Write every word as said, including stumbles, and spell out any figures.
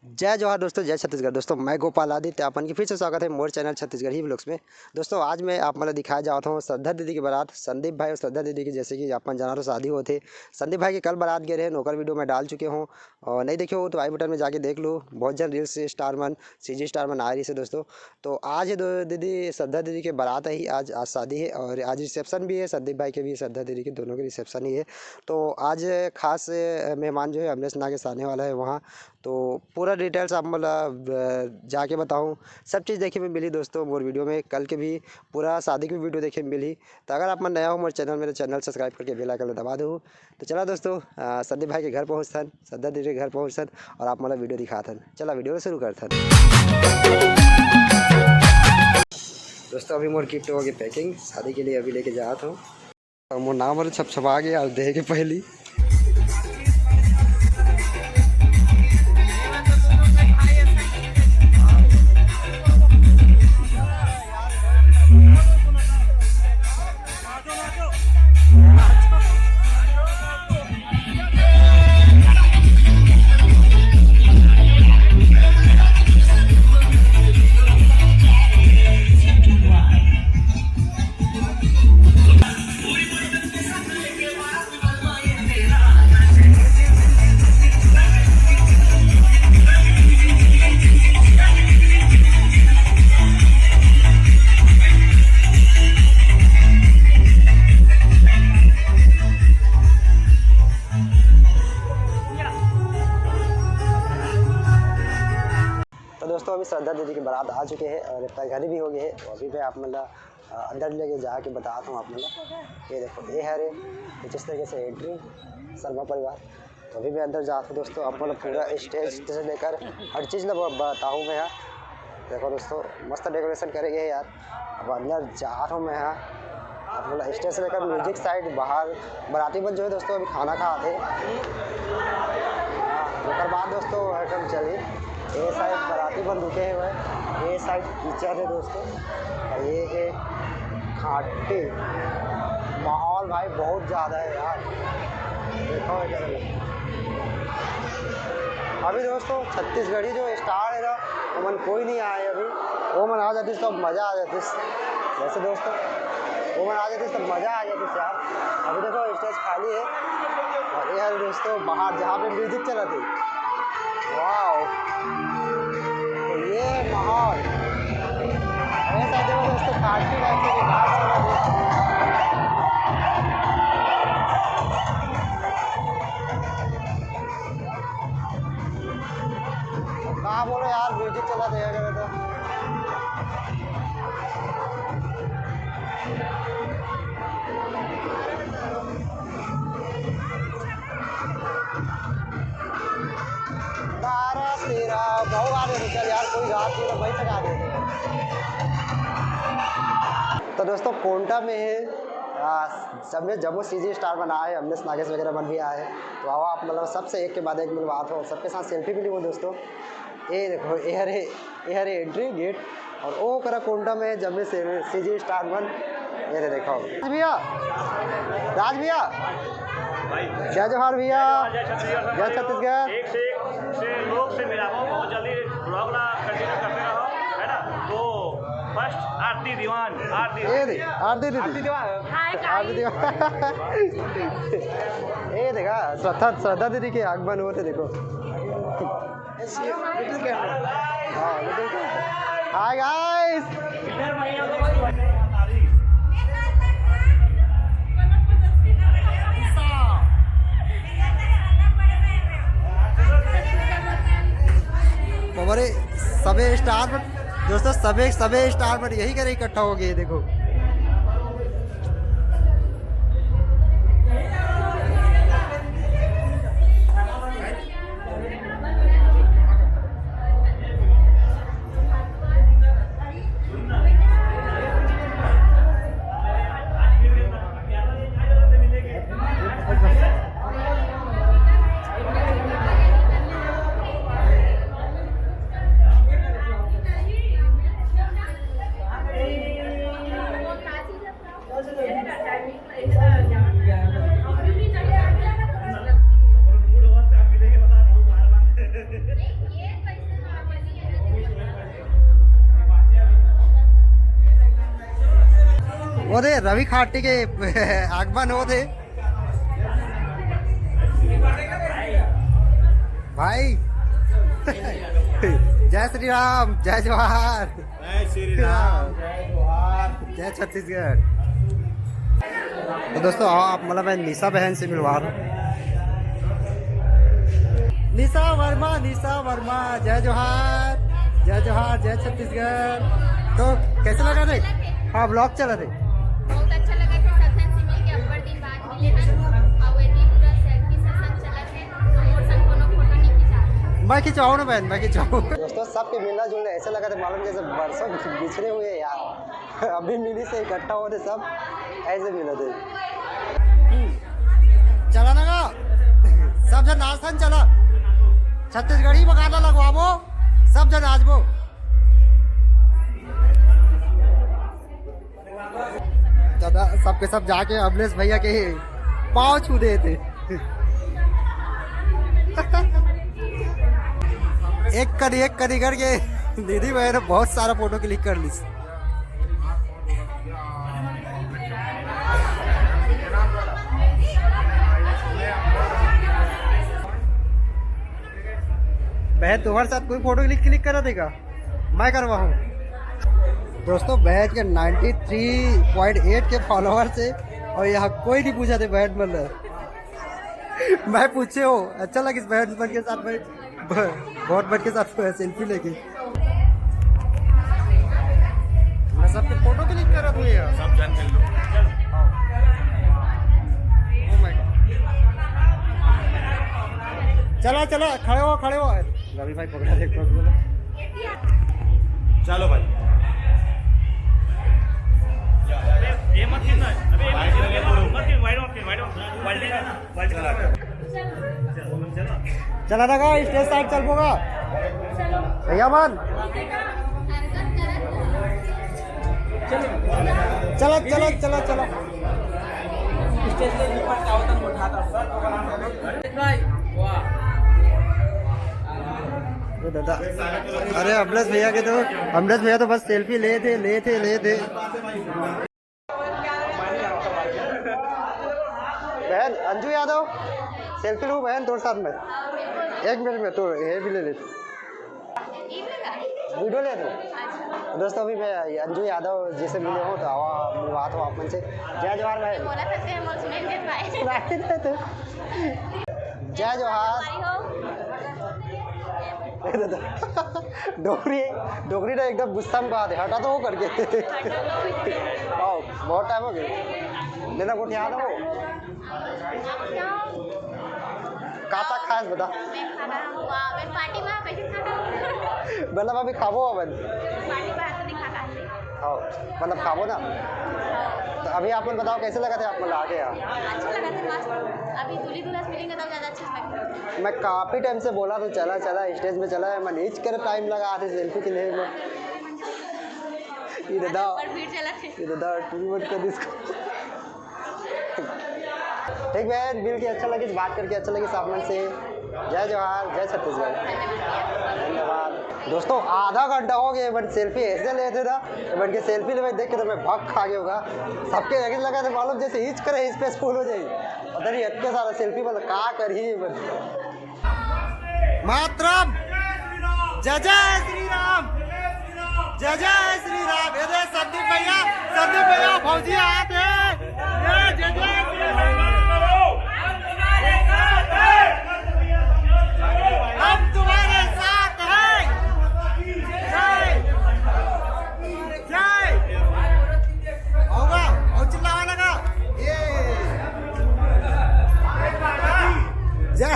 जय जोहार दोस्तों, जय छत्तीसगढ़। दोस्तों, मैं गोपाल आदित्य, आपन के फिर से स्वागत है मोर चैनल छत्तीसगढ़ी व्लॉग्स में। दोस्तों, आज मैं आप मन ला दिखाए जावत हूँ श्रद्धा दीदी के बारात। संदीप भाई और श्रद्धा दीदी की, जैसे कि आपन जाना तो शादी होत हे, संदीप भाई के कल बारात गे रहे, ओकर वीडियो मैं डाल चुके हूँ, और नहीं देखे हो तो आई बटन में जाके देख लो। बहुत जन रील्स स्टार मन, सीजी स्टार मन आए रहिस हे दोस्तों। तो आज हे दो दीदी, श्रद्धा दीदी के बारात है ही, आज, आज शादी है और आज रिसेप्शन भी है, संदीप भाई के भी, श्रद्धा दीदी के दोनों के रिसेप्शन ही है। तो आज खास, अ, मेहमान जो है अमलेश नागेश आने वाला है वहाँ। तो पूरा डिटेल्स आप मतलब, अ, जाके बताऊँ, सब चीज़ देखे में मिली दोस्तों मोर वीडियो में। कल के भी पूरा शादी के भी वीडियो देखे में मिली। तो अगर आप मन नया हो मोर चैनल, मेरे चैनल सब्सक्राइब करके बेल आइकन दबा दो। तो चला दोस्तों, अ, संदीप भाई के घर पहुँचथन, श्रद्धा दीदी के घर पहुँचथन और आप मन ला वीडियो दिखाथन। चला वीडियो ला शुरू करथन। दोस्तों, अभी मोर गिफ्ट हो गए पैकिंग, शादी के लिए अभी लेके जात हूँ। अब मोर नाम वाला छपछपा गया, अब देहे के पहली। तो दोस्तों, अभी श्रद्धा दीदी के बारात आ चुके हैं और इतना घड़ी भी हो गए हैं। तो अभी मैं आप मतलब, अ, अंदर लेके जाके बताता हूँ आप मतलब। ये देखो, ये है रे, कुछ इस तरीके से एंट्री शर्मा परिवार। तो अभी मैं अंदर जाता हूँ दोस्तों, आप मतलब पूरा स्टेज से लेकर हर चीज़ ना ब-, बताऊँ मैं यहाँ। देखो दोस्तों, मस्त डेकोरेशन करे गए यार। अब अंदर जा रहा हूँ मैं यहाँ। अब बोला स्टेज से लेकर म्यूजिक साइड बाहर बराती मन जो है दोस्तों अभी खाना खात हे। ओकर बाद दोस्तों आइटम चली। ये साइड बराती मन रुके हुए हैं, ये साइड किचन है दोस्तों, और ये है खाटी। माहौल भाई बहुत ज़्यादा है यार, देखो इधर। अभी दोस्तों छत्तीसगढ़ी जो स्टार है ना, ओमन कोई नहीं आए अभी। ओमन आ जातिस तो मज़ा आ जातिस। वैसे दोस्तों, ओमन आ जातिस तो मज़ा आ जातिस यार। अभी देखो स्टेज खाली है। और ये है दोस्तों बाहर जहाँ पे म्यूजिक चला थी। वाओ, तो ये माहौल। ऐसा देखो दोस्तों, पार्टी लाइफ से बाहर चला थी। का बोलो यार, म्यूजिक चला देगा करे तो। बारह तेरह बहुत आ रहे चल यार, कोई रात में तो वही तक आ रहे थे। तो दोस्तों कोंटा में है, आ, सब में जम्मो सीजी स्टार बना है, अमलेश नागेश वगैरह बन भी आए। तो आओ आप मतलब सबसे एक के बाद एक मिलवा दो, सबके साथ सेल्फी भी लो दोस्तों। ये देखो, ये हरे, ये हरे एंट्री गेट और ओ करा कोंटा में जम्मे से सीजी स्टार बन। ये रे देखो राज भैया, राज भैया, जय जोहार भैया, जय छत्तीसगढ़। एक से एक से लोग से मिलाओ, बहुत जल्दी ब्लॉग ला कंटिन्यू करते रहो, है ना? तो फर्स्ट आरती दीवान, आरती ये दे, आरती दीदी। आरती दीवान। हाय आरती गाइस। दीवान। ये देखा, श्रद्धा, श्रद्धा दीदी के आगमन होते देखो। Little camera। हाँ, little camera। Hi guys। बाबा रे, सबे स्टार बन, दोस्तों, सबे, सबे स्टार बन यही करे इकट्ठा हो गए, देखो। अरे, रवि खाटी के आगमन होत हे भाई। जय श्री राम, जय जोहार। जय श्री राम, जय जोहार। जय छत्तीसगढ़। तो दोस्तों, आओ आप, मतलब, मैं निशा बहन से मिलवा रहा हूँ। निशा वर्मा, निशा वर्मा, जय जोहार, जय जोहार, जय छत्तीसगढ़। तो कैसे लगा थे? हाँ, ब्लॉग चला थे। बहुत अच्छा लगा था, सब झन से मिलके अब्बड़ दिन बाद मिले हन। अउ एती पूरा सेल्फी सेशन चलत हे, तो मोर संग कोनो फोटो नहीं खिंचा। मैं खिंचाऊँ ना बहन, मैं खिंचाऊँ। दोस्तों, सबके मिलना जुलना ऐसा लगा था, मालूम जैसे बरसों बिछड़े हुए यार। अभी मिली से इकट्ठा होते सब, ऐसे मिले थे। चला ना गा, सब झन नाचथन, चला। छत्तीसगढ़ी में गाना लगवाबो, सब झन नाचबो। दादा, सबके सब जाके अमलेश भैया के पाँव छू देते। एक करी, एक करी करके दीदी भाई ने बहुत सारा फोटो क्लिक कर ली। बहन, तुम्हारे साथ कोई फोटो क्लिक, क्लिक करा देगा? मैं करवाऊँ। दोस्तों, बहन के नाइंटी थ्री पॉइंट एट के फॉलोअर्स है और यहाँ कोई नहीं पूछा थे बहन, मतलब। मैं पूछे हो, अच्छा लगिस बहन मन के साथ भाई, ब-, बहुत मन के साथ सेल्फी लेके। मैं सबके फोटो क्लिक करत हुए यार। सब जन मिल लो। Oh my God। चला, चला, खड़े हो, खड़े हो। रवि भाई पकड़ा दे, एक बार बोलो। चलो भाई। ये मत गिरना है। अबे ये मत गिरना, मत गिर, वाइड मत गिर, वाइड मत गिर। वाइड गिरना। चला ना गा, स्टेज साइड चल पोगा। भैया मन। चला, चला, चला, चला। स्टेज के ऊपर क्या होता है, उठाता हूँ। वाह। अरे दादा, अरे अमलेश भैया के तो, अमलेश भैया तो बस सेल्फी ले थे, ले थे, ले थे। बहन अंजू यादव, सेल्फी लूँ बहन तोर साथ में? एक मिनट में तो ये भी ले ले। वीडियो ले दो। दोस्तों, अभी मैं अंजू यादव जी से मिले हूँ, तो आवा मिलवा दो आप मन से। जय जोहार बहन। बोला था, हम सुनाई देत भाई। सुनाई देत। जय जोहार। भाई हो। डोकरी, डोकरी ना एकदम गुस्सा में बात है, हटा तो वो करके। आओ, बहुत टाइम हो गया। लेना कुछ याद हो? काचा खास बता। मैं खाना, वाह, मैं पार्टी में कैसे खाना? मतलब अभी खाबो अपन। पार्टी में तो नहीं खाता है। हाँ, मतलब खाबो ना। तो अभी आप लोग बताओ कैसे लगा थे आप लोग आके यहाँ? अच्छा लगा था, मस्त। अभी दूल्ही दूल्हा से मिलेंगे तब ज्यादा अच्छा लगेगा। मैं काफी टाइम से बोला तो चला चला स्टेज में चला है, मैं नीच कर टाइम लगा थे सेल्फी के लिए मैं। ये दादा, पर भीड़ चला थे। ये दादा टू मत कर इसको। ठीक बहन, मिल के अच्छा लगिस, बात करके अच्छा लगिस आप मन से। जय जोहार, जय छत्तीसगढ़। धन्यवाद। दोस्तों, आधा घंटा हो गया, बन सेल्फी ऐसे लेते था, बन के सेल्फी लेवे देख के तो मैं भक खा गया होगा। सबके ऐसे लगा था मालूम जैसे हिच करे, हिच पे फुल हो जाए। पता नहीं इतने सारा सेल्फी मतलब का कर ही बन। मातरम। जय जय श्री राम। जय जय श्री राम। ये दे संदीप भैया, संदीप भैया, भौजी आते हैं। ये जय जय श्री राम। हम तुम्हारे साथ हैं। जय। जय। होगा, और चिल्लावा लगा। ये। जय।